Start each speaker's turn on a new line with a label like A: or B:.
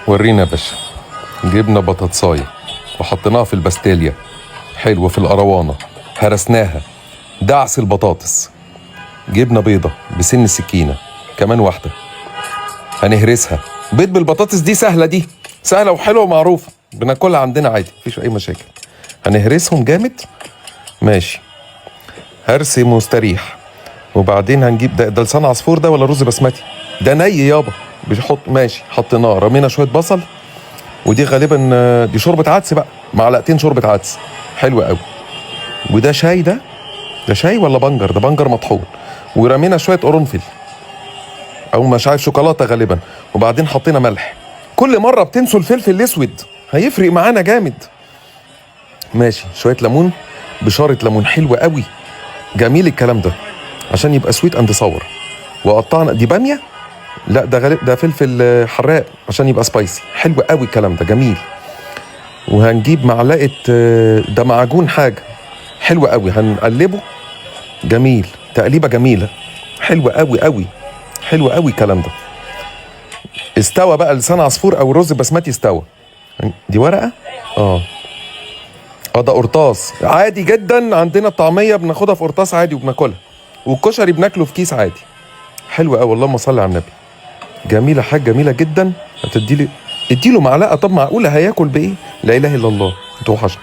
A: ورينا يا باشا. جبنا بطاطسايه وحطيناها في الباستيليا، حلوة في القروانه، هرسناها دعس البطاطس. جبنا بيضة بسن السكينة، كمان واحدة هنهرسها. بيض بالبطاطس دي سهله، دي سهلة وحلوه ومعروفه، بناكلها عندنا عادي، مفيش اي مشاكل. هنهرسهم جامد، ماشي، هرس مستريح. وبعدين هنجيب ده لسان عصفور ده ولا رز بسمتي؟ ده ني يابا، بيحط ماشي. حطيناه، رمينا شوية بصل، ودي غالبا دي شوربة عدس بقى، معلقتين شوربة عدس، حلوة قوي. وده شاي، ده شاي ولا بنجر؟ ده بنجر مطحون. ورمينا شوية قرنفل او مش عارف شوكولاتة غالبا. وبعدين حطينا ملح. كل مرة بتنسوا الفلفل الاسود، هيفرق معانا جامد. ماشي، شوية ليمون، بشارة ليمون، حلوة قوي، جميل الكلام ده عشان يبقى sweet and sour. وقطعنا دي باميه، لا ده غالب ده فلفل حراق عشان يبقى spicy. حلو قوي الكلام ده، جميل. وهنجيب معلقه ده معجون حاجة حلوة قوي، هنقلبه جميل، تقليبه جميله، حلوة قوي قوي، حلو قوي الكلام ده. استوى بقى لسان عصفور او رز بسمتي استوى. دي ورقة، اه ده قرطاس عادي جدا، عندنا الطعمية بناخدها في قرطاس عادي وبناكلها، والكشري بناكله في كيس عادي. حلو قوي، اللهم صل على النبي. جميله، حاجة جميلة جدا. هتدي لي، اديله معلقه. طب معقولة هياكل بايه؟ لا اله الا الله، انت وحشني.